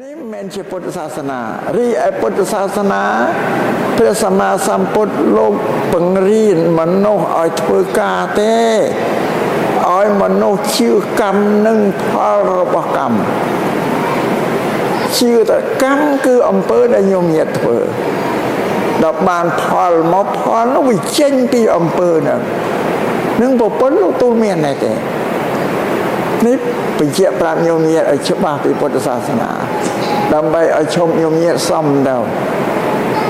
នេះមិនមែនជាពុទ្ធសាសនារីឯពុទ្ធសាសនាព្រះសម្មាសម្ពុទ្ធលោកបង្រៀនមនុស្សឲ្យធ្វើការទេឲ្យមនុស្សជឿកម្មនិងផលរបស់កម្មជឿតែកម្មគឺអំពើដែលញោមញាតធ្វើដល់បានផលមកផលនោះវាចេញពីអំពើហ្នឹងនឹងប្រពន្ធលោកទូលមានដែរទេនេះបញ្ជាក់ប្រាប់ញោមញាតឲ្យច្បាស់ពីពុទ្ធសាសនាដើម្បីឲ្យឈប់ញោមញាតសំទៅ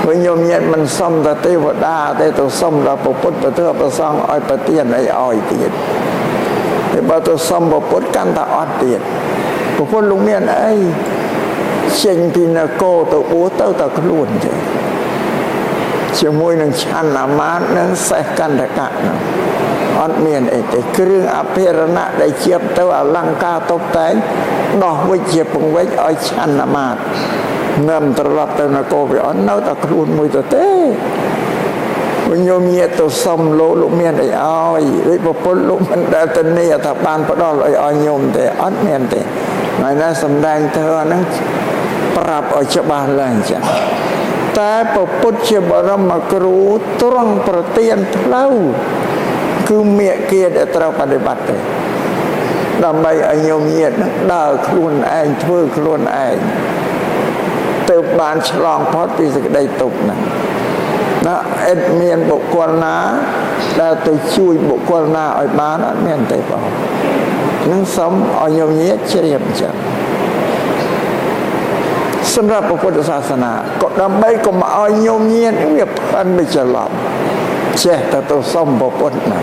ព្រោះញោមញាតមិនសំតែទេវតាទេទៅសំដល់ពុទ្ធពធប្រសង្ឃឲ្យប្រទានអីឲ្យទៀតតែបើទៅសំពុទ្ធកាន់តែអត់ទៀតពុទ្ធលោកមានអីចេញពីនគរទៅបួសទៅតែខ្លួនទេជាមួយនឹងឆន្ទអាមាត្យនិងសេះកណ្ដកៈនោះអត់មានអីទេគ្រឿងអភិរណៈដែលជាបទៅអលង្ការតុបតែងដោះវិជ្ជាពង្វិចឲ្យឆន្ទអាមាត្យនឹមត្រឡប់ទៅនគរវាអត់នៅតែខ្លួនមួយទៅទេវិញញោមញាតទៅសុំលោកលោកមានអីឲ្យឬប្រពន្ធលោកមិនដែលធានាថាបានផ្ដល់អីឲ្យញោមទេអត់មានទេថ្ងៃណាសំដែងធ្វើអាហ្នឹងប្រាប់ឲ្យច្បាស់ឡើងចឹងតែពពុទ្ធជាបរមគ្រូទ្រង់ប្រទានផ្លូវគឺមេគាដែលត្រូវបដិបត្តិទេដើម្បីឲ្យញោមញាតនឹងដើរខ្លួនឯងធ្វើខ្លួនឯងទៅបានឆ្លងផុតពីសេចក្តីទុក្ខហ្នឹងណាអត់មានបុគ្គលណាដែលទៅជួយបុគ្គលណាឲ្យបានអត់មានទេបងនឹងសូមឲ្យញោមញាតជ្រាបអញ្ចឹងសម្រាប់ពុទ្ធសាសនាក៏ដើម្បីកុំឲ្យញោមញាតវាផិនវាច្រឡំចេះតែទៅសុំពុទ្ធណា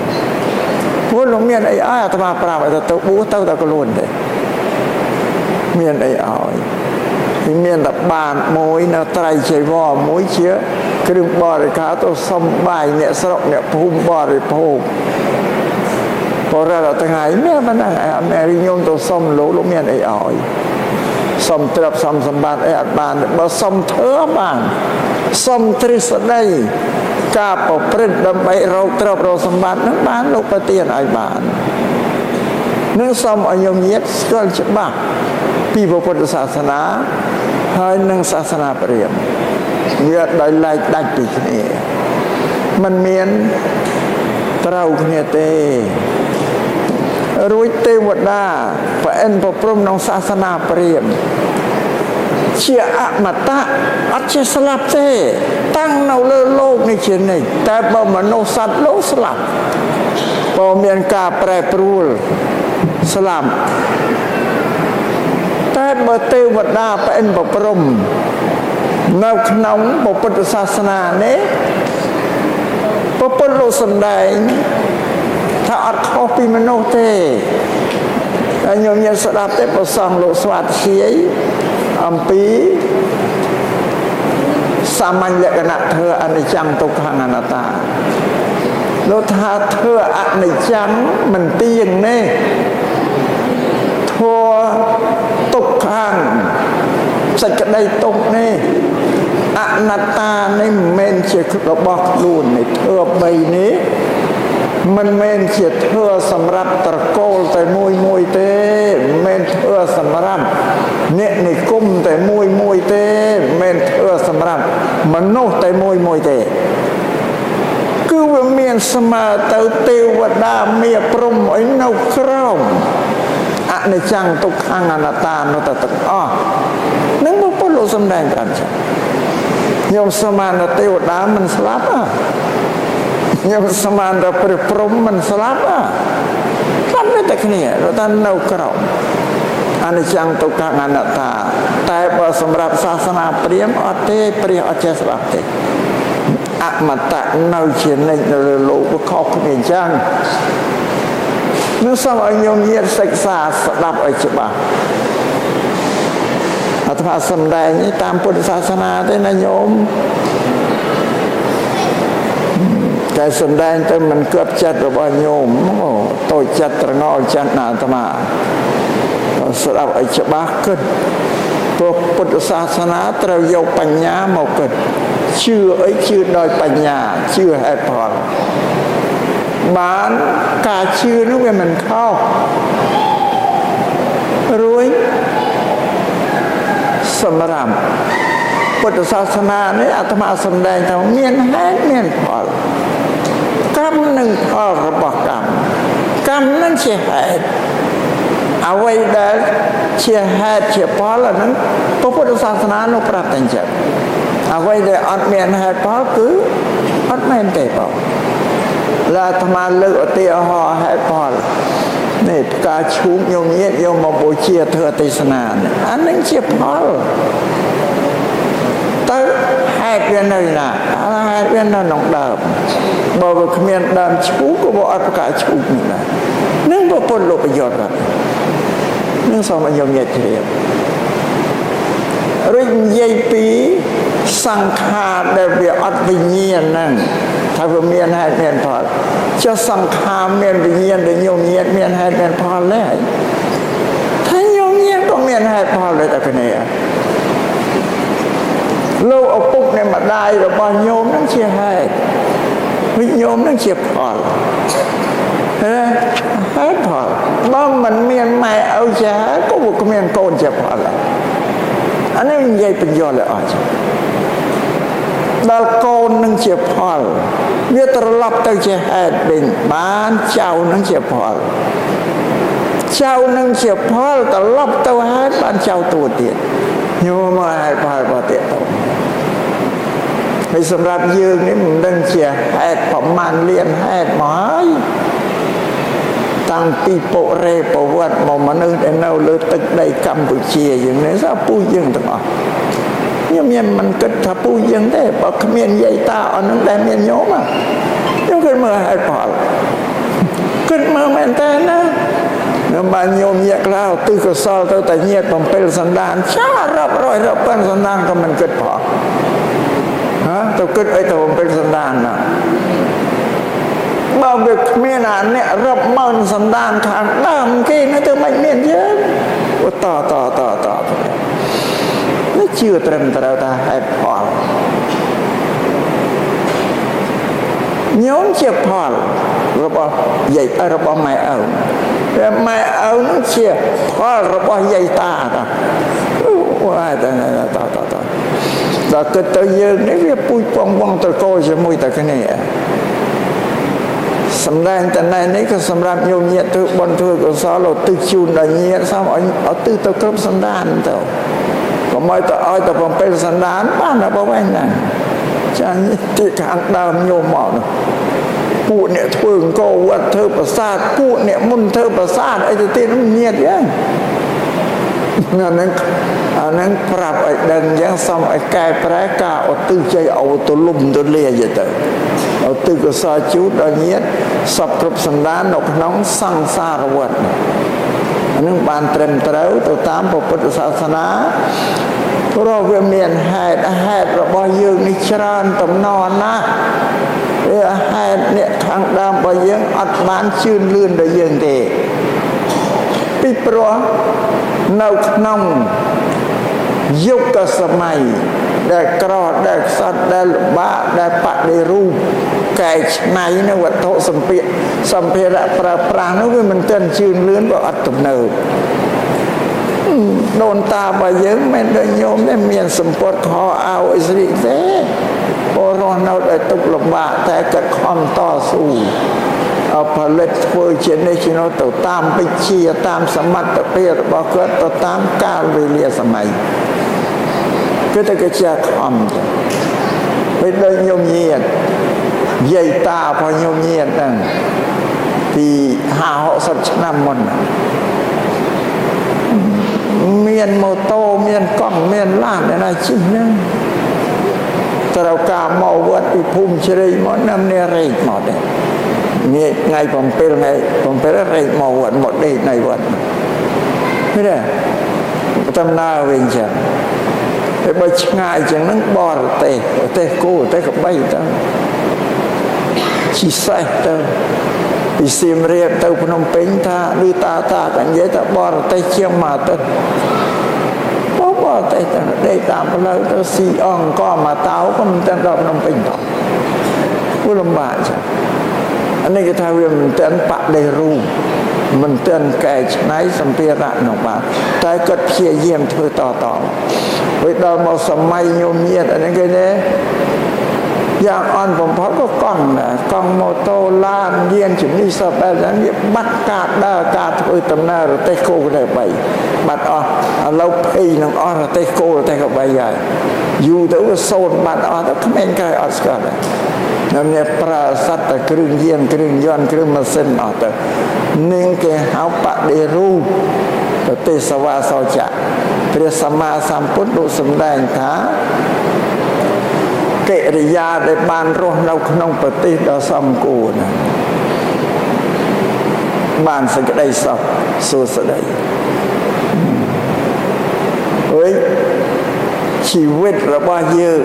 ព្រោះលោកមានអីឲ្យអាត្មាប្រាប់ឲ្យទៅបួសទៅតែខ្លួនទេមានអីឲ្យមានតែបានមួយនៅត្រៃជីវរមួយជាគ្រឿងបរិការទៅសុំបាយអ្នកស្រុកអ្នកភូមិបរិភោគបរិរថ្ងៃមានប៉ុណ្ណឹងអត់មានញោមទៅសុំលោកលោកមានអីឲ្យសុំទ្រព្យសុំសម្បត្តិអីអត់បានបើសុំធ្វើបានសុំទ្រឹស្ដីការប្រព្រឹត្តដើម្បីរកទ្រព្យរកសម្បត្តិនឹងបានលោកប្រទានឲ្យបាននឹងសូមឲ្យញោមញាតស្គាល់ច្បាស់ពីពុទ្ធសាសនាហើយនឹងសាសនាព្រាហ្មណ៍វាដោយឡែកដាច់ពីគ្នាมันមានត្រូវគ្នាទេរួចទេវតាប្រអិនប្រព្រំក្នុងសាសនាព្រាហ្មណ៍ជាអមតៈអត់ចេះស្លាប់ទេតាំងនៅលើលោកនេះជានិច្ចតែបើមនុស្សសត្វលោកស្លាប់បើមានការប្រែប្រួលស្លាប់តែបើទេវតាប្រអិនប្រព្រំនៅក្នុងពុទ្ធសាសនានេះពុទ្ធលោកសំដែងថាអត់ខុសពីមនុស្សទេតែញោមញាតស្ដាប់ទេព្រះសង្ឃលោកស្វាធ្យាយអំពីសាមញ្ញលក្ខណៈធ្វើអនិច្ចំទុក្ខំអនត្តាលោកថាធ្វើអនិច្ចំមិនទៀងនេះធ្វើទុក្ខំសេចក្តីទុក្ខនេះអនត្តានេះមិនមែនជារបស់ខ្លួននេះធ្វើបីនេះមិនមែនជាធ្វើសម្រាប់ត្រកូលតែមួយមួយទេមិនមែនធ្វើសម្រាប់អ្នកនិគមតែមួយមួយទេមិនមែនធ្វើសម្រាប់មនុស្សតែមួយមួយទេគឺវាមានស្មើទៅទេវតាមាព្រហ្មអីនៅក្រោមអនិច្ចំទុក្ខំអនត្តានោះទៅទាំងអស់នឹងពុទ្ធលោកសំដែងប្រាប់ចឹងខ្ញុំស្មានថាទេវតាមិនស្លាប់ខ្ញុំស្មានថាព្រះព្រហ្មមិនស្លាប់ស្លាប់តែគ្នាតែនៅក្រោមអនិច្ចំទុក្ខំអនត្តាតែបើសម្រាប់សាសនាព្រាហ្មណ៍អត់ទេព្រះអត់ចេះស្លាប់ទេអមតៈនៅជានិច្ចនៅលើលោកវាខុសគ្នាអញ្ចឹងនឹងសូមឲ្យញោមញាតសិក្សាស្ដាប់ឲ្យច្បាស់អាត្មាសំដែងនេះតាមពុទ្ធសាសនាទេណាញោមតែសំដែងទៅមិនគប់ចិត្តរបស់ញោមតូចចិត្តត្រងល់ចិត្តណាអាត្មាស្ដាប់ឲ្យច្បាស់គិតព្រោះពុទ្ធសាសនាត្រូវយកបញ្ញាមកគិតជឿអីជឿដោយបញ្ញាជឿហេតុផលបានការជឿនោះវាមិនខុសរួច សម្រាប់ពុទ្ធសាសនានេះអាត្មាសម្ដែងថាមានហេតុមានផលកម្មនិងផលរបស់កម្មកម្មនឹងជាហេតុអ្វីដែលជាហេតុជាផលអាហ្នឹងពុទ្ធសាសនានោះប្រាប់តែអញ្ចឹងអ្វីដែលអត់មានហេតុផលគឺអត់មែនទេបងឡាអាត្មាលើកឧទាហរណ៍ហេតុផលនេះផ្កាឈូកញោមញាតយកមកបូជាធ្វើទេសនាអានឹងជាផលទៅហេតុវានៅណាហេតុវានៅក្នុងដើមបើវាគ្មានដើមឈូកក៏វាអត់ផ្កាឈូកនេះដែរនឹងពុទ្ធលោកប្រយោជន៍នឹងសូមឲ្យញោមញាតជ្រាបរួចនិយាយពីសង្ខារដែលវាអត់វិញ្ញាណហ្នឹងថាវាមានហេតុមានផលចុះសង្ខារមានវិញ្ញាណដែលញោមញាតមានហេតុមានផលទេថាញោមញាតក៏មានហេតុផលដែរតែគ្នាលោកឪពុកនៃម្ដាយរបស់ញោមនឹងជាហេតុវិញោមនឹងជាផលហេហេតុផលបើមិនមានម៉ែឪជាហេតុក៏វាគ្មានកូនជាផលអានេះនិយាយបញ្យល់ឲ្យអស់ដល់កូននឹងជាផលវាត្រឡប់ទៅជាហេតុវិញបានចៅនឹងជាផលចៅនឹងជាផលត្រឡប់ទៅហេតុបានចៅតួទៀតញោមមកហេតុផលរបស់ទៀតទៅហើយសម្រាប់យើងនេះមិនដឹងជាហេតុប្រមាណលានហេតុមកហើយតាំងពីបុរេប្រវត្តិមកមនុស្សដែលនៅលើទឹកដីកម្ពុជាយើងនេះសោះពូជយើងទាំងអស់ខ្ញុំមានមិនគិតថាពូជយើងទេបើគ្មានយាយតាអស់នឹងដែលមានញោមខ្ញុំគិតមើលហេតុផលគិតមើលមែនតើណានៅបានញោមញាក់ខ្លះទិសកុសលទៅតែញាត7សន្តានចារាប់រយរាប់ពាន់សន្តានក៏មិនគិតផងហ៎ទៅគិតអីទៅ7សន្តានណាបើវាគ្មានអាអ្នករាប់ម៉ឺនសន្តានខាងដើមគេនៅទៅមិនមានយើងតតតតនេះជឿត្រឹមត្រូវថាហេតុផលញោមជាផលរបស់យាយរបស់ម៉ែឪតែម៉ែឪនោះជាផលរបស់យាយតាតាវ៉ាតតតតដល់គិតទៅយើងនេះវាពូជពងវងត្រកូលជាមួយតែគ្នាសម្ដែងតណែនេះក៏សម្រាប់ញោមញាតធ្វើបុណ្យធ្វើកុសលឧទ្ទិសជូនដល់ញាតសូមឲ្យឧទ្ទិសទៅគ្រប់សន្តានទៅកុំឲ្យទៅឲ្យទៅ7សន្តានបានដល់បើវិញណាចាញ់ទីខាងដើមញោមមកនោះពួកអ្នកធ្វើអង្គរវត្តធ្វើប្រាសាទពួកអ្នកមុនធ្វើប្រាសាទអីទៅទៀតនោះញាតយ៉ាងអាហ្នឹងប្រាប់ឲ្យដឹងអញ្ចឹងសូមឲ្យកែប្រែការឧទ្ទិសជ័យឲ្យទលំទលាយទៅឧទ្ទិសកុសលជូនដល់ញាតសពគ្រប់សន្តាននៅក្នុងសង្សារវដ្តអានឹងបានត្រឹមត្រូវទៅតាមពុទ្ធសាសនាព្រោះវាមានហេតុហេតុរបស់យើងនេះច្រើនតំណណាស់វាហេតុអ្នកខាងដើមរបស់យើងអត់បានជឿនលឿនដល់យើងទេពីព្រោះនៅក្នុងយុគសម័យដែលក្រដែលខ្សត់ដែលលំបាកដែលបដិរូបកែច្នៃនៅវត្ថុសម្ភារៈប្រើប្រាស់នោះវាមិនទាន់ជឿនលឿនបើអត់ទំនើបដូនតារបស់យើងមិនដូចញោមទេមានសម្ពត់ខោអាវអីស្រីទេពលរស់នៅដោយទុក្ខលំបាកតែក៏ខំតស៊ូផលិតធ្វើជានេះជានោះទៅតាមវិជ្ជាតាមសមត្ថភាពរបស់គាត់ទៅតាមកាលវេលាសម័យគឺតែគេជាខំទៅពេលដូចញោមញាតយាយតារបស់ញោមញាតហ្នឹងពី50 60ឆ្នាំមុនមានម៉ូតូមានកង់មានឡានណាជិះហ្នឹងត្រូវការមកវត្តពីភូមិជ្រៃមកណាំនេះរែកមកដែរនេះថ្ងៃ7ថ្ងៃ7រែកមកវត្តមកដេកនៅវត្តឃើញទេតំណើវិញចឹងតែបើឆ្ងាយចឹងហ្នឹងបរទេសប្រទេសគោប្រទេសក្បីទៅជីសេះទៅពីសៀមរាបទៅភ្នំពេញថាឬតាតាក៏និយាយថាបរទេសជាងមកទៅបរទេសទៅដេកតាមផ្លូវទៅស៊ីអង្គមកតោក៏មិនទាន់ដល់ភ្នំពេញទៅវាលំបាកចឹងអានេះគេថាវាមិនទាន់បដិរូបមិនទាន់កែច្នៃសម្ភារៈនោះបាទតែគាត់ព្យាយាមធ្វើតត ពេលដល់មកសម័យញោមញាតអានេះគេទេយ៉ាងអន់បំផុតក៏កង់ដែរកង់ម៉ូតូឡានយានជំនិះសពបែបហ្នឹងវាបាត់ការដើរការធ្វើដំណើររទេះគោរទេះបីបាត់អស់ឥឡូវភ័យនឹងអស់រទេះគោរទេះក្របីហើយយូរទៅវាសូន្យបាត់អស់ទៅក្មេងក្រោយអត់ស្គាល់ដែរខ្ញុំនេះប្រើសត្វតែគ្រឿងយានគ្រឿងយន្តគ្រឿងម៉ាស៊ីនអស់ទៅនឹងគេហៅបដិរូបប្រទេសសវាសោចៈព្រះសម្មាសម្ពុទ្ធលោកសម្ដែងថាកិរិយាដែលបានរស់នៅក្នុងប្រទេសដ៏សំគួរណាបានសេចក្តីសុខសួស្តីអើយជីវិតរបស់យើង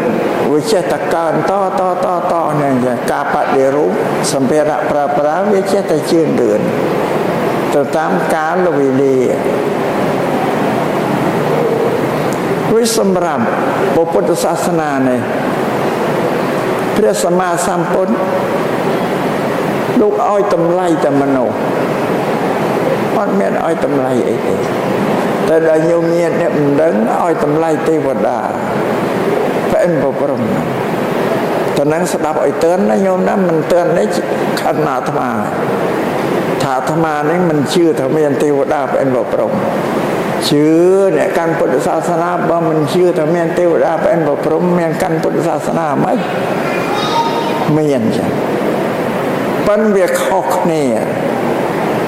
វាចេះតែកើនតតតតហ្នឹងការបដិរូបសម្ភារៈប្រើប្រាស់វាចេះតែជឿនលឿនទៅតាមកាលវេលាវាសម្រាប់ពុទ្ធសាសនានេះព្រះសម្មាសម្ពុទ្ធលោកឲ្យតម្លៃតែមនុស្សអត់មានឲ្យតម្លៃអីទេតែដល់ញោមញាតិអ្នកមិនដឹងឲ្យតម្លៃទេវតាប្អិនប្រព្រំតនឹងស្ដាប់ឲ្យទឿនណាញោមណាមិនទឿននេះខណ្ឌអាត្មាថាអាត្មានេះមិនជឿថាមានទេវតាប្អិនប្រព្រំជឿអ្នកកាន់ពុទ្ធសាសនាបើមិនជឿថាមានទេវតាប្អិនប្រព្រំមានកាន់ពុទ្ធសាសនាមិនមានចឹងប៉ិនវាខុសគ្នា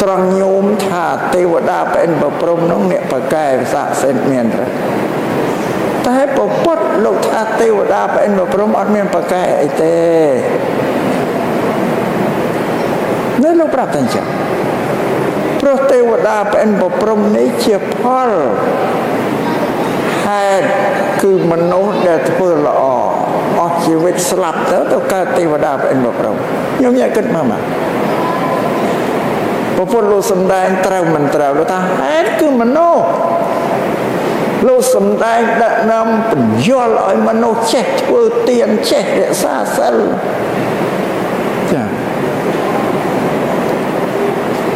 ត្រង់ញោមថាទេវតាប្អិនប្រព្រំនោះអ្នកប្រកែស័ក្តិសិទ្ធិមានតែពពុទ្ធលោកថាទេវតាប្អិនប្រព្រំអត់មានប្រកែអីទេនេះលោកប្រាប់តែអញ្ចឹងព្រោះទេវតាប្អិនប្រព្រំនេះជាផលហេតុគឺមនុស្សដែលធ្វើល្អអស់ជីវិតស្លាប់ទៅទៅកើតទេវតាប្អិនប្រព្រំខ្ញុំយកគិតមកពពុទ្ធលោកសំដែងត្រូវមិនត្រូវលោកថាហេតុគឺមនុស្សលោកសំដែងដឹកនាំបញ្យល់ឲ្យមនុស្សចេះធ្វើទានចេះរក្សាសិលចា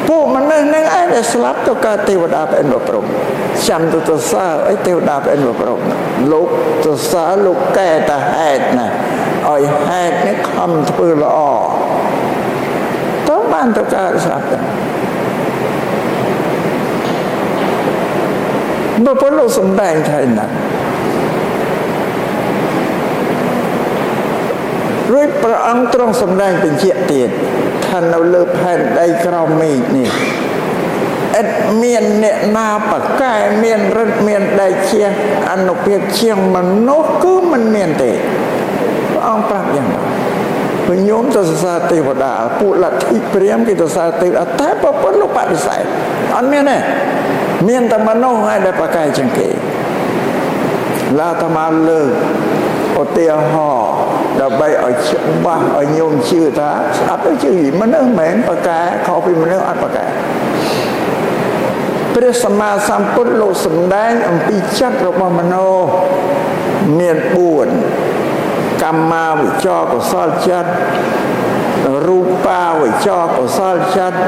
ពួកមនុស្សនឹងឯងដែលស្លាប់ទៅកើតទេវតាប្អិនប្រព្រំចាំទៅទៅសើអីទេវតាប្អិនប្រព្រំលោកទៅសើលោកកែតែហេតុណាឲ្យហេតុនេះខំធ្វើល្អទៅបានទៅកើតស្លាប់ទៅបើពុទ្ធលោកសំដែងថាណារួចព្រះអង្គទ្រង់សំដែងបញ្ជាក់ទៀតថានៅលើផែនដីក្រោមមេឃនេះឥតមានអ្នកណាប្រកែមានរិទ្ធមានដីជាអនុភាពជាងមនុស្សគឺមិនមានទេព្រះអង្គប្រាប់យ៉ាងណាពញោមទៅសរសើរទេវតាពួកលទ្ធិព្រាហ្មណ៍គេទៅសរសើរទេវតាតែប្រពន្ធលោកបដិសេធអត់មានទេមានតែមនុស្សហើយដែលប្រកែជាងគេឡាអាត្មាលើកឧទាហរណ៍ដើម្បីឲ្យច្បាស់ឲ្យញោមជឿថាស្ដាប់ទៅជឿមនុស្សមិនមែនប្រកែខុសពីមនុស្សអត់ប្រកែព្រះសម្មាសម្ពុទ្ធលោកសម្ដែងអំពីចិត្តរបស់មនុស្សមាន4កម្មាវិចរកុសលចិត្តរូបាវិចរកុសលចិត្ត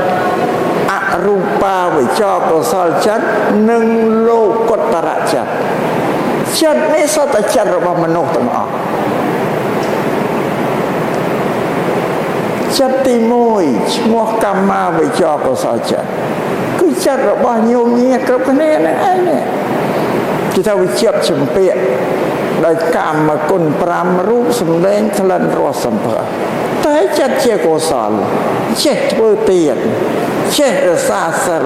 អរូបាវិចរកុសលចិត្តនិងលោកុត្តរចិត្តចិត្តនេះសុទ្ធតែចិត្តរបស់មនុស្សទាំងអស់ចិត្តទី1ឈ្មោះកម្មាវិចរកុសលចិត្តគឺចិត្តរបស់ញោមញាតិគ្រប់គ្នាហ្នឹងឯងនេះគេថាវិជាចម្ពាក់ដោយកាមគុណ5រូបសម្ដែងក្លិនរសសម្ផស្សតែចិត្តជាកុសលចេះធ្វើទានចេះរក្សាសិល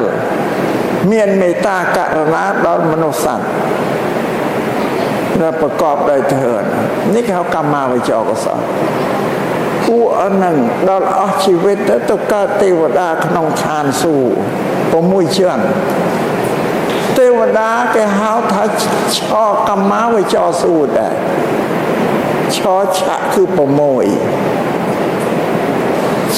មានមេត្តាករុណាដល់មនុស្សសត្វដែលប្រកបដោយធម៌នេះគេហៅកម្មាវិចរកុសលពួកអនឹងដល់អស់ជីវិតទៅកើតទេវតាក្នុងឋានសួគ៌6ជាន់ទេវតាគេហៅថាឆកម្មាវិចរសួគ៌ដែរឆឆៈគឺ6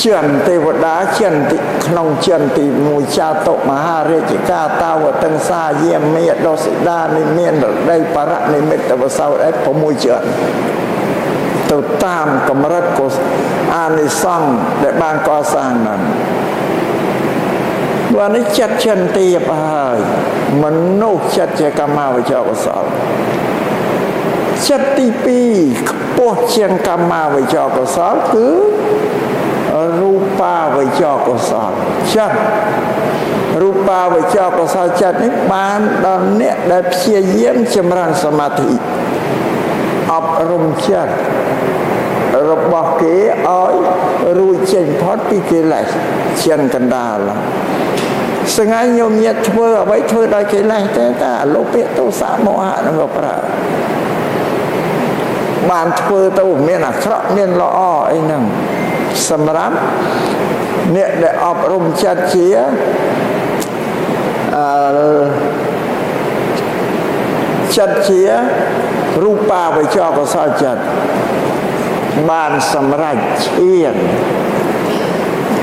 ជាន់ទេវតាជាន់ទីក្នុងជាន់ទី1ចាតុមហារាជកាតាវតង្សាយាមេដសិដានិមានរដីបរនិមិត្តវសោអេ6ជាន់ទៅតាមកម្រិតកុសអានិសង្សដែលបានកសាងนั้น ព្រោះនេះចិត្តចិនទាបហើយមនុស្សចិត្តជាកម្មាវិចរកុសល ចិត្តទី2ខ្ពស់ជាងកាមាវចរកុសលគឺរូបាវចរកុសលចិត្តរូបាវចរកុសលចិត្តនេះបានដល់អ្នកដែលព្យាយាមចម្រើនសមាធិអប់រំចិត្តរបស់គេឲ្យរួចចេញផុតពីកិលេសជាងកណ្ដាលសងៃញោមញាតធ្វើអ្វីធ្វើដោយកិលេសទេតាលោភៈទោសៈមោហៈនឹងក៏ប្រើបានធ្វើទៅមានអាក្រក់មានល្អអីហ្នឹងសម្រាប់អ្នកដែលអប់រំចិត្តជាចិត្តជារូបាវចរកុសលចិត្តបានសម្រេចឈាន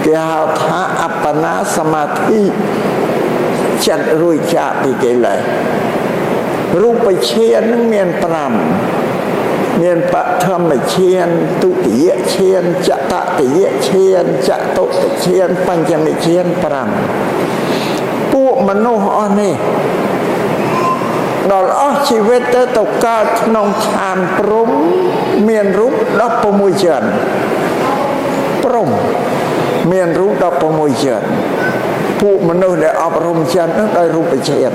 គេហៅថាអបណាសមាធិចិត្តរួចចាកពីកិលេសរូបឈាននឹងមាន5មានបឋមឈានទុតិយឈានចតតិយឈានចតុតិឈានបញ្ចមិឈាន5ពួកមនុស្សអស់នេះដល់អស់ជីវិតទៅកើតក្នុងឆានព្រំមានរូប16ជាន់ព្រំមានរូប16ជាន់ពួកមនុស្សដែលអប់រំចិត្តនឹងដោយរូបឈាន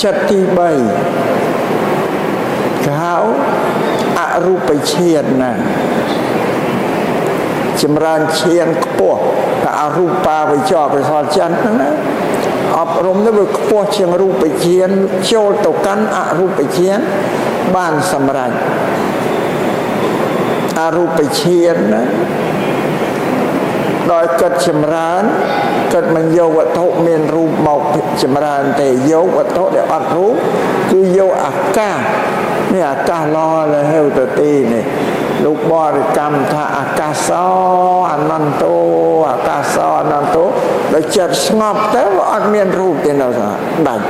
ចិត្តទី3គេហៅអរូបឈានណាចម្រើនឈានខ្ពស់តែអរូបាវចរកុសលចិត្តហ្នឹងណាអប់រំនេះវាខ្ពស់ជាងរូបឈានចូលទៅកាន់អរូបឈានបានសម្រេចអរូបឈានណាដោយគិតចម្រើនគិតមិនយកវត្ថុមានរូបមកចម្រើនទេយកវត្ថុដែលអត់រូបគឺយកអាកាសនេះអាកាសឡលហេវទៅទីនេះលោកបរិកម្មថាអាកាសោអនន្តោអាកាសោអនន្តោដល់ចិត្តស្ងប់ទៅវាអត់មានរូបទេនៅដាច់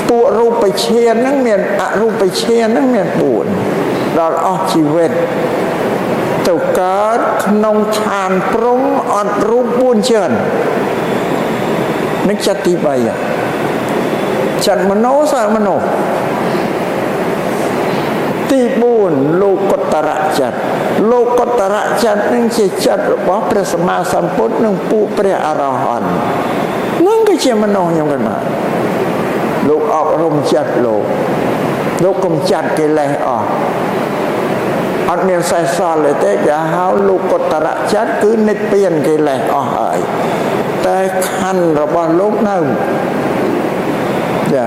ពួករូបឈានហ្នឹងមានអរូបឈានហ្នឹងមាន4ដល់អស់ជីវិតទៅកើតក្នុងឆានព្រំអត់រូប4ច្រើននឹងចិត្តទី3ចិត្តមโนសមโนទី4លោកតរៈចិត្តលោកតរៈចិត្តនឹងជាចិត្តរបស់ព្រះសម្មាសម្ពុទ្ធនិងពួកព្រះអរហន្តនឹងគឺជាមនុស្សខ្ញុំកណាលោកអប់រំចិត្តលោកកំចាត់កិលេសអស់អត់មានសេះសល់ទេគេហៅលោកតរៈចិត្តគឺនិព្វានកិលេសអស់ហើយតែខណ្ឌរបស់លោកនៅចា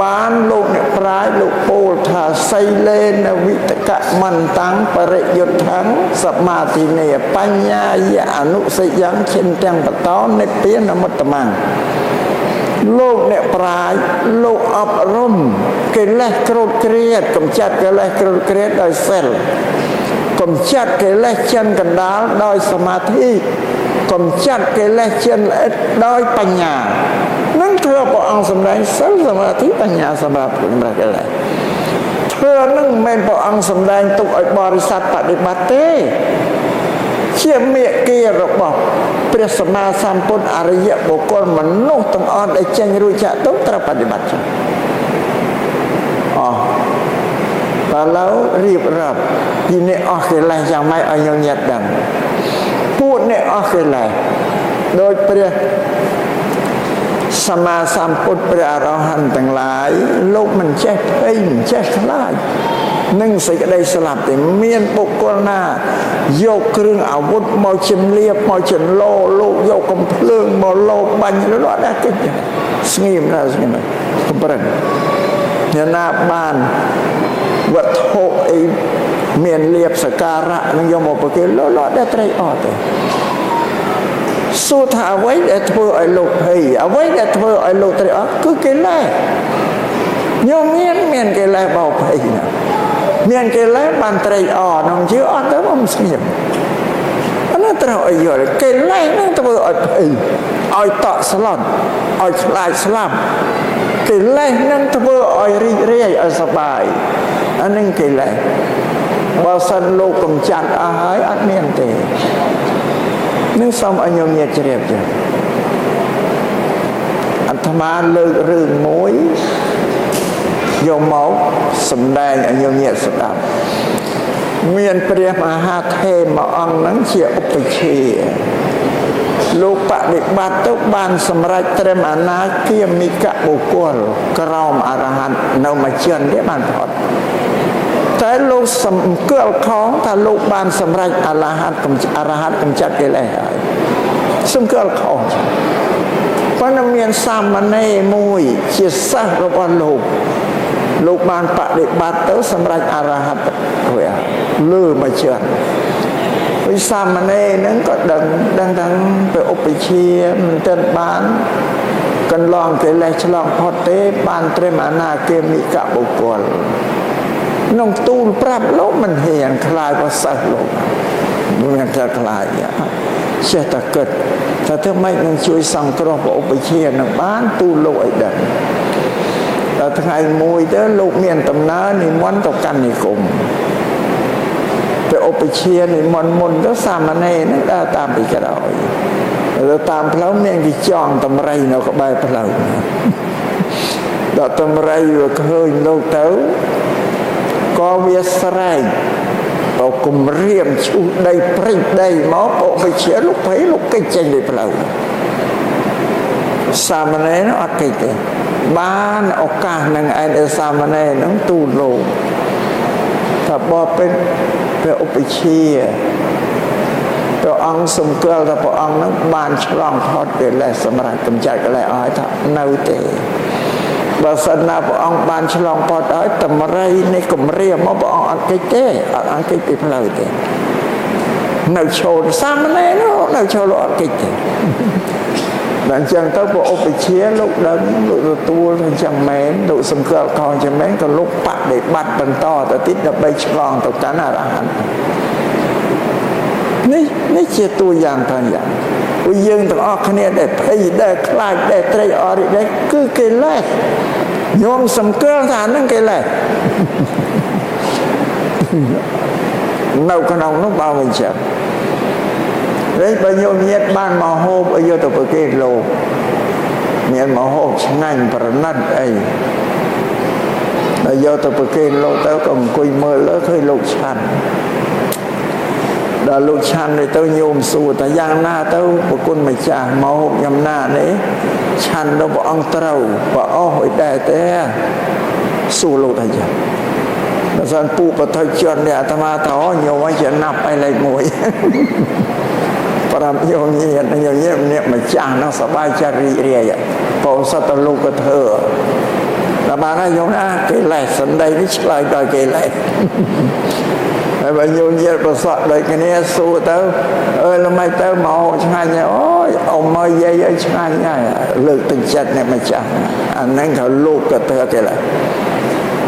បានលោកអ្នកប្រាជ្ញលោកពោលថាសីលេនវិតកមន្តាំងបរិយុទ្ធੰសមាធិនេបញ្ញាយអនុសយំឈិនទាំងបតោនិព្វានមុត្តមੰលោកអ្នកប្រាជ្ញលោកអប់រំកិលេសក្រោធគ្រៀតកំចាត់កិលេសក្រោធគ្រៀតដោយសិលកំចាត់កិលេសចិនកណ្ដាលដោយសមាធិកំចាត់កិលេសចិនល្អិតដោយបញ្ញានឹងធ្វើព្រះអង្គសម្ដែងសិលសមាធិបញ្ញាសម្រាប់សម្រាប់កិលេសធ្វើនឹងមិនមែនព្រះអង្គសម្ដែងទុកឲ្យបរិស័ទបដិបត្តិទេជាមេគារបស់ព្រះសម្មាសម្ពុទ្ធអរិយបុគ្គលមនុស្សទាំងអស់ដែលចេញរួចចាកទុកត្រូវបដិបត្តិចឹងអស់តើឡូវរៀបរាប់ពីអ្នកអស់កិលេសយ៉ាងម៉េចឲ្យញញឹតដឹងពួកអ្នកអស់កិលេសដោយព្រះសម្មាសម្ពុទ្ធព្រះអរហន្តទាំងឡាយលោកមិនចេះភ័យមិនចេះខ្លាចនឹងសេចក្តីស្លាប់ទេមានបុគ្គលណាយកគ្រឿងអាវុធមកជំលៀបមកចន្លោលោកយកកំភ្លើងមកលោបាញ់លោកអត់ដែរគិតស្ងៀមណាស់ស្ងៀមកំប្រឹងអ្នកណាបានវត្ថុអីមានលៀបសការៈនឹងយកមកប្រគេនលោកអត់ដែរត្រេកអរទេសួរថាអ្វីដែលធ្វើឲ្យលោកភ័យអ្វីដែលធ្វើឲ្យលោកត្រេកអរគឺកិលេសញោមមានកិលេសបោភ័យណាមានកិលេសបានត្រេកអរក្នុងជឿអត់ទៅមិនស្ងៀមអានោះត្រូវឲ្យយល់កិលេសនឹងធ្វើឲ្យភ័យឲ្យតក់ស្លុតឲ្យខ្លាចស្លាប់កិលេសនឹងធ្វើឲ្យរីករាយឲ្យសប្បាយអានឹងកិលេសបើសិនលោកកំចាត់អស់ហើយអត់មានទេនឹងសូមឲ្យញោមញាតជ្រាបចឹងអា អាត្មាលើករឿងមួយយកមកសម្ដែងឲ្យញោមញាតិស្ដាប់មានព្រះមហាថេរមួយអង្គហ្នឹងជាឧបជាលោកបដិបត្តិទៅបានសម្រេចត្រឹមអនាគាមិកបុគ្គលក្រោមអរហន្តនៅមួយជន់ទេបានផុតតែលោកសម្គាល់ខំថាលោកបានសម្រេចអរហន្តអរហន្តកម្ចាត់កិលេសហើយសម្គាល់ខំប៉ុន្តែមានសាមណេរមួយជាសិស្សរបស់លោកលោកបានបដិបត្តិទៅសម្រេចអរហន្តរួចលើមួយជន់វិសាមណេរហ្នឹងក៏ដឹងដឹងទាំងទៅឧបជាមិនទាន់បានកន្លងកិលេសឆ្លងផុតទេបានត្រឹមអនាគាមិកបុគ្គលក្នុងទូលប្រាប់លោកមិនហ៊ានខ្លាចว่าសិស្សលោកមិនថាខ្លាចចេះតែគិតថាធ្វើម៉េចនឹងជួយសង្គ្រោះព្រះឧបជានឹងបានទូលលោកឲ្យដឹងដល់ថ្ងៃមួយទៅលោកមានដំណើរនិមន្តទៅកាន់និគមព្រះឧបជានិមន្តមុនទៅសាមណេរហ្នឹងដើរតាមពីក្រោយទៅតាមផ្លូវមានគេចងតម្រៃនៅក្បែរផ្លូវដល់តម្រៃវាឃើញលោកទៅក៏វាស្រែកក៏គំរាមឈូសដីព្រិចដីមកឧបជាលោកភ័យលោកគេចចេញពីផ្លូវសាមណេរអត់គេចទេបានឱកាសនឹងឯងសាមណេរនឹងទូលលោកថាបបិទ្ធព្រះឧបជាព្រះអង្គសម្គាល់ថាព្រះអង្គនឹងបានឆ្លងផុតកិលេសសម្រាប់កម្ចាត់កិលេសអស់ហើយថានៅទេបើសិនណាព្រះអង្គបានឆ្លងផុតហើយតម្រៃនៃគម្រាមមកព្រះអង្គអត់គេចទេអត់អង្គគេចពីផ្លូវទេនៅឈរសាមណេរនោះនៅឈរអត់គេចទេដល់អញ្ចឹងទៅព្រះឧបជាលោកដឹងលោកទទួលថាអញ្ចឹងមែនលោកសម្គាល់ខុសអញ្ចឹងមែនក៏លោកបដិបត្តិបន្តទៅទៀតដើម្បីឆ្លងទៅកាន់អរហន្តនេះជាតួយ៉ាងផងយ៉ាងពួកយើងទាំងអស់គ្នាដែលភ័យដែលខ្លាចដែលត្រេកអររីករាយគឺកិលេសញោមសម្គាល់ថាហ្នឹងកិលេសនៅក្នុងនោះបើមិនចឹងនេះបើញោមញាតបានមកហូបឲ្យយកទៅប្រគេនលោកមានមកហូបឆ្ងាញ់ប្រណិតអីដល់យកទៅប្រគេនលោកទៅក៏អង្គុយមើលលើឃើញលោកឆាន់ដល់លោកឆាន់នេះទៅញោមសួរថាយ៉ាងណាទៅប្រគុណម្ចាស់មកហូបញ៉ាំណានេះឆាន់ដល់ព្រះអង្គត្រូវប្រអស់ឲ្យដែរទេសួរលោកថាយ៉ាងបើសិនពូបថុជននេះអាត្មាថាញោមឲ្យជាណាប់ឲ្យលេខ1ប្រាប់ញោមញាតញោមញាតម្នាក់ម្ចាស់នោះសប្បាយចិត្តរីករាយបងសត្វលោកក៏ធ្វើដល់បានហើយញោមណាកិលេសសម្ដីនេះឆ្លើយដល់កិលេសហើយបើញោមញាតប្រសក់ដូចគ្នាសួរទៅអើយល្មិចទៅមកឆ្ងាញ់អូយអ៊ំមកយាយឲ្យឆ្ងាញ់ហើយលើកទឹកចិត្តអ្នកម្ចាស់អាហ្នឹងក៏លោកក៏ធ្វើកិលេស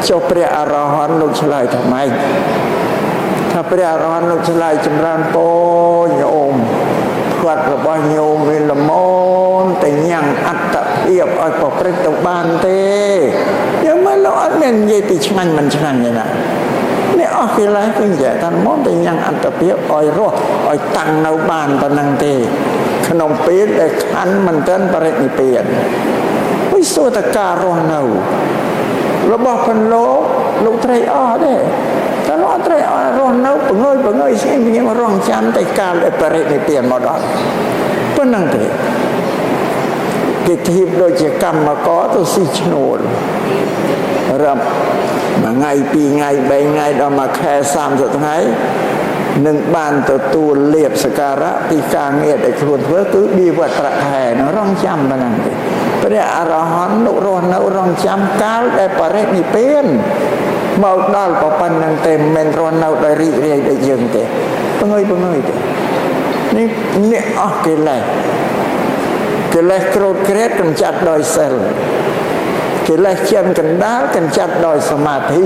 ចុះព្រះអរហន្តលោកឆ្លើយថាម៉េចថាព្រះអរហន្តលោកឆ្លើយចម្រើនពរញោមគាត់របស់ញោមវាល្មមតែញ៉ាំងអត្តភាពឲ្យប្រព្រឹត្តទៅបានទេយើងមើលលោកអត់មាននិយាយពីឆ្ងាញ់មិនឆ្ងាញ់ទេណានេះអស់កិលេសគឺនិយាយថាមកតែញ៉ាំងអត្តភាពឲ្យរស់ឲ្យតាំងនៅបានប៉ុណ្ណឹងទេក្នុងពេលដែលខណ្ឌមិនទាន់បរិនិព្វានវិសុទ្ធការរស់នៅរបស់ពន្លកលោកត្រេកអរទេតែលោកត្រេកអររស់នៅបង្អើយបង្អើយស្ងៀមស្ងៀមរងចាំតែកាលដែលបរិនិព្វានមកដល់ប៉ុណ្ណឹងទេគេធៀបដូចជាកម្មករទៅស៊ីឈ្នួលរាប់មួយថ្ងៃពីរថ្ងៃបីថ្ងៃដល់មួយខែ30ថ្ងៃនឹងបានទទួលលាភសក្ការៈពីការងារដែលខ្លួនធ្វើគឺបៀវត្សប្រាក់ខែនឹងរងចាំប៉ុណ្ណឹងទេព្រះអរហន្តលោករស់នៅរងចាំកាលដែលបរិនិព្វានមកដល់ប៉ុណ្ណឹងទេមិនរស់នៅដោយរីករាយដូចយើងទេបង្អើយបង្អើយទេនេះអ្នកអស់កិលេសកិលេសក្រោធក្រែតកម្ចាត់ដោយសិលកិលេសចិនកណ្ដាលកម្ចាត់ដោយសមាធិ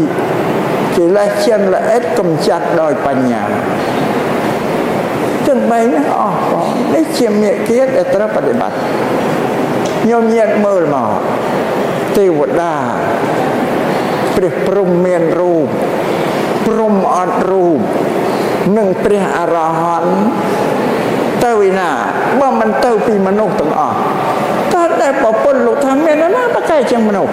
កិលេសចិនល្អិតកម្ចាត់ដោយបញ្ញាទាំងបីហ្នឹងអស់បងនេះជាមេគាដែលត្រូវបដិបត្តិញោមញាតមើលមកទេវតាព្រះព្រហ្មមានរូបព្រហ្មអត់រូបនិងព្រះអរហន្តទៅឯណាបើមិនទៅពីមនុស្សទាំងអស់ត តែប្រពន្ធលោកថាមានអ្នកណាប្រកែជាងមនុស្ស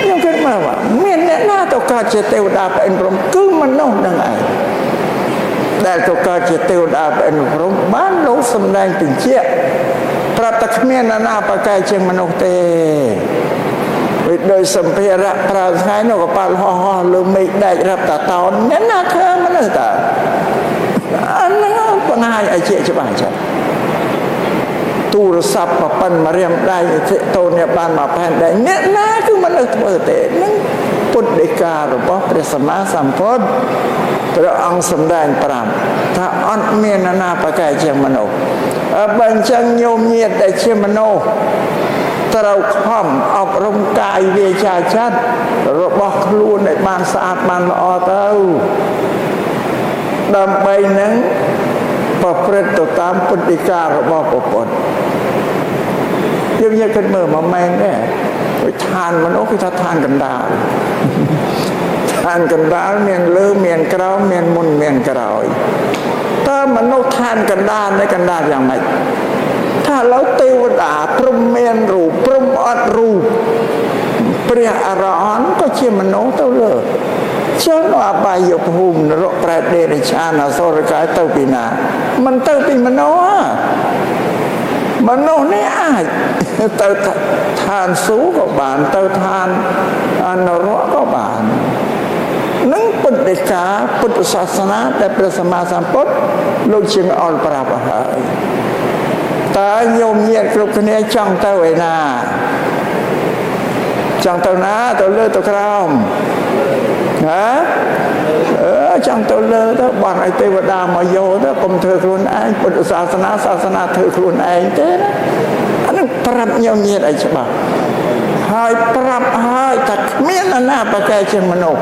ខ្ញុំគិតមកមានអ្នកណាទៅកើតជាទេវតាប្រអិនព្រំគឺមនុស្សនឹងឯងដែលទៅកើតជាទេវតាប្រអិនព្រំបានលោកសម្ដែងបញ្ជាក់ប្រាប់តែគ្មានអ្នកណាប្រកែជាងមនុស្សទេវាដោយសម្ភារៈប្រើថ្ងៃនោះកប៉ាល់ហោះហោះលើមេឃដែករាប់តាតោនអ្នកណាធ្វើមនុស្សតើអាហ្នឹងបង្ហាញឲ្យជាច្បាស់ចឹងទូរស័ព្ទប្រប៉ុនមករៀមដៃតូននេះបានមកផែនដែរអ្នកណាគឺមនុស្សធ្វើទេនឹងពុទ្ធដីការបស់ព្រះសម្មាសម្ពុទ្ធព្រះអង្គសម្ដែងប្រាប់ថាអត់មានអ្នកណាប្រកែជាងមនុស្សបើអញ្ចឹងញោមញាតដែលជាមនុស្សត្រូវខំអប់រំកាយវាចាចិត្តរបស់ខ្លួនឲ្យបានស្អាតបានល្អទៅដើម្បីនឹងប្រព្រឹត្តទៅតាមពុទ្ធដីការបស់ព្រះពុទ្ធយើងយកគិតមើលមកមែនទេឋានមនុស្សគឺថាឋានកណ្ដាលឋានកណ្ដាលមានលើមានក្រោមមានមុនមានក្រោយតើមនុស្សឋានកណ្ដាលនៅកណ្ដាលយ៉ាងម៉េចថាឥឡូវទេវតាព្រំមានរូបព្រំអត់រូបព្រះអរហន្តក៏ជាមនុស្សទៅលើចឹងអបាយភូមិនរកប្រែតដេរឆានអសុរកាយទៅពីណាមិនទៅពីមនុស្សមនុស្សនេះអាចទៅឋានសួគ៌ក៏បានទៅឋាននរកក៏បាននឹងពុទ្ធដីកាពុទ្ធសាសនាដែលព្រះសម្មាសម្ពុទ្ធលោកជាងអល់ប្រាប់ហើយតើញោមញាតគ្រប់គ្នាចង់ទៅឯណាចង់ទៅណាទៅលើទៅក្រោមណាចង់ទៅលើទៅបោះឲ្យទេវតាមកយកទៅកុំធ្វើខ្លួនឯងពុទ្ធសាសនាសាសនាធ្វើខ្លួនឯងទេណាអានឹងប្រាប់ញោមញាតឲ្យច្បាស់ហើយប្រាប់ហើយថាគ្មាននរណាប្រកែជាមនុស្ស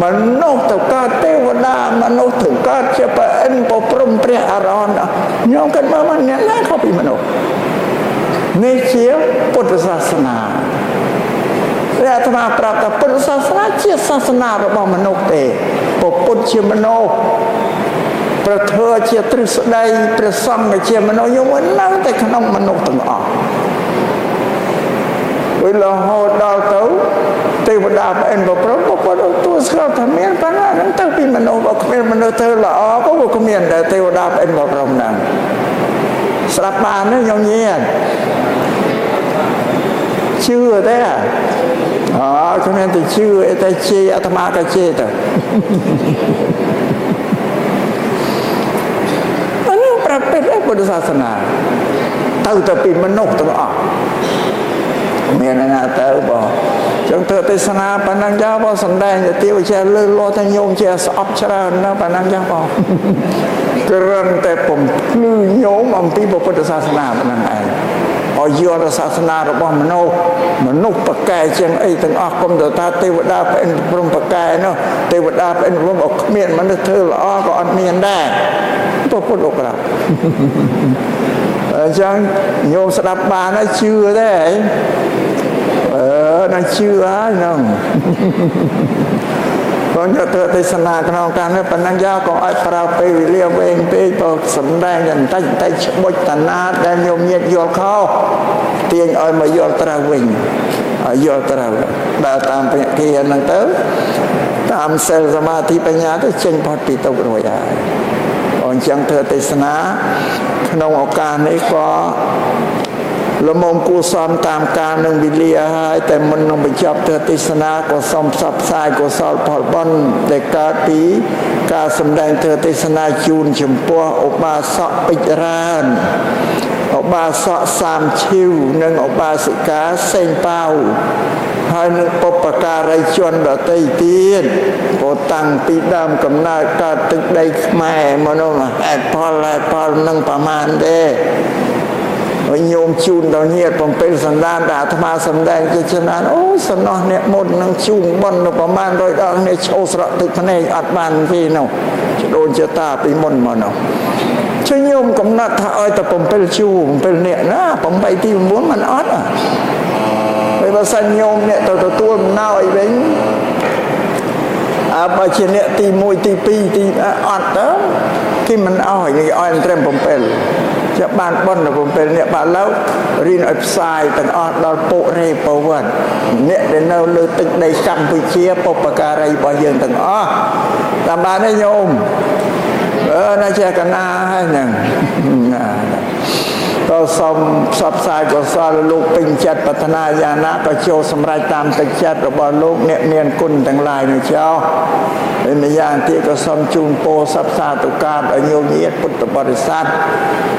មនុស្សទៅកើតទេវតាមនុស្សទៅកើតជាប្រអិនប្រព្រំព្រះអរហន្តញោមគិតមើលមកអ្នកណាខុសពីមនុស្សនេះជាពុទ្ធសាសនាព្រះអាត្មាប្រាប់ថាពុទ្ធសាសនាជាសាសនារបស់មនុស្សទេពុទ្ធជាមនុស្សព្រះធម៌ជាទ្រឹស្ដីព្រះសង្ឃជាមនុស្សយមនៅតែក្នុងមនុស្សទាំងអស់វារហូតដល់ទៅទេវតាប្រអិនប្រព្រំពុទ្ធទូស្គាល់ថាមានប៉ុណ្ណាហ្នឹងទៅពីមនុស្សបើគ្មានមនុស្សធ្វើល្អក៏វាគ្មានដែរទេវតាប្រអិនប្រព្រំហ្នឹងស្រាប់បានទេញោមញាតជឿទេអើគ្មានតែជឿអីតែជេរអាត្មាក៏ជេរទៅអានេះប្រាប់ពេកពុទ្ធសាសនាទៅពីមនុស្សទាំងអស់មានណាទៅបងចឹងធ្វើទេសនាប៉ុណ្ណឹងចាបងសំដែងទៅទាវចេះលើលោតែញោមចេះស្អប់ច្រើនណាប៉ុណ្ណឹងចាបងគ្រាន់តែបំភ្លឺញោមអំពីពុទ្ធសាសនាប៉ុណ្ណឹងឯងឲ្យយល់សាសនារបស់មនុស្សមនុស្សប្រកែជាងអីទាំងអស់កុំទៅថាទេវតាប្រអិនព្រំប្រកែនោះទេវតាប្រអិនព្រំអត់គ្មានមនុស្សធ្វើល្អក៏អត់មានដែរពុទ្ធលោកប្រាប់អញ្ចឹងញោមស្ដាប់បានហើយជឿទេណាជឿហើយហ្នឹងបងយកធ្វើទេសនាក្នុងការនេះប៉ុណ្ណឹងយកក៏ឲ្យប្រើពេលវេលាវែងពេកបើសំដែងយ៉ាងតិចតិចច្បុចតាណាដែលញោមញាតយល់ខុសទាញឲ្យមកយល់ត្រូវវិញឲ្យយល់ត្រូវដើរតាមពគាហ្នឹងទៅតាមសិលសមាធិបញ្ញាទៅចេញផុតពីទុក្ខរួចហើយអញ្ចឹងធ្វើទេសនាក្នុងឱកាសនេះក៏លមមគួសមតាមកាលនឹងវេលាហើយតែមុននឹងបញ្ចប់ធ្វើទេសនាក៏សូមផ្សព្វផ្សាយកុសលផលបុណ្យដែលកើតពីការសម្ដែងធ្វើទេសនាជូនចំពោះឧបាសកពេជ្ររើនឧបាសកសាមឈីវនិងឧបាសិកាសេងប៉ាវហើយនឹងបុព្វការីជនដទៃទៀតក៏តាំងពីដើមកំណើតកើតទឹកដីខ្មែរមកនោះហេតុផលនឹងប្រមាណទេញោមជូនដល់ញាតិ7សន្តានដែលអាត្មាសម្ដែងជាច្រើនអូសំណោះអ្នកមុននឹងជូនបុណ្យនៅប្រមាណ100ដងនេះឈោស្រក់ទឹកភ្នែកអត់បានទេនោះដូនជាតាពីមុនមកនោះជញោមកំណត់ថាឲ្យតែ7ជួ7នាក់ណា8ទី9មិនអត់ពេលបើសិនញោមអ្នកទៅទទួលអំណោយវិញអើបើជាអ្នកទី1ទី2ទីអត់ទៅគេមិនឲ្យគេឲ្យត្រឹម7 จะបានបុណ្យ7នាក់បាទ ឡូវរៀនឲ្យផ្សាយទាំងអស់ដល់ពុរិប្រវត្តិអ្នកដែលនៅលើទឹកដីកម្ពុជា បុព្វការីរបស់យើងទាំងអស់ តាមបានទេញោម? អឺណាចេះកណាហើយហ្នឹងណា ក៏សូមផ្សព្វផ្សាយកុសល លោកពេញចិត្តប្រាថ្នាយ៉ាងណា ក៏ចូលសម្រេចតាមទឹកចិត្តរបស់លោកអ្នកមានគុណទាំងឡាយនោះចោះ។ ហើយម្យ៉ាងទៀត ក៏សូមជូនពរសព្វសាទុកាដល់ញោមញាតិពុទ្ធបរិស័ទ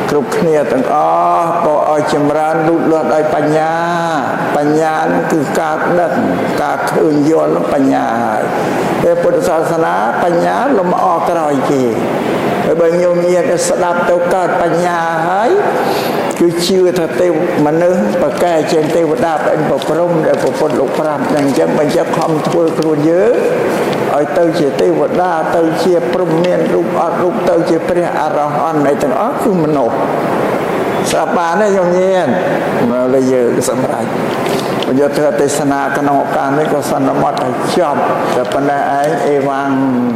គ្រប់គ្នាទាំងអស់ ក៏ឲ្យចម្រើនលូតលាស់ដោយបញ្ញា។ បញ្ញានឹងគឺការដឹង ការឃើញយល់ បញ្ញាហើយ។ ពេលពុទ្ធសាសនា បញ្ញាលំអក្រោយគេ ហើយបើញោមញាតិស្ដាប់ទៅកើតបញ្ញាហើយ គឺជឿថាទេវមនុស្សប្រកែជាងទេវតា ប្រអិនប្រព្រំដែលពុទ្ធលោកប្រាប់តែអញ្ចឹង។ បើចឹងខំធ្វើខ្លួនយើងឲ្យទៅជាទេវតា ទៅជាព្រំមានរូបអត់រូប ទៅជាព្រះអរហន្តនៃទាំងអស់គឺមនុស្ស ស្រាប់បានទេញោមញាតិ? មកលើយើងសម្រាប់បញ្ញធ្វើទេសនាក្នុងឱកាសនេះ ក៏សន្មត់ឲ្យចប់តែប៉ុណ្ណេះឯង។ អេវ៉ាំង។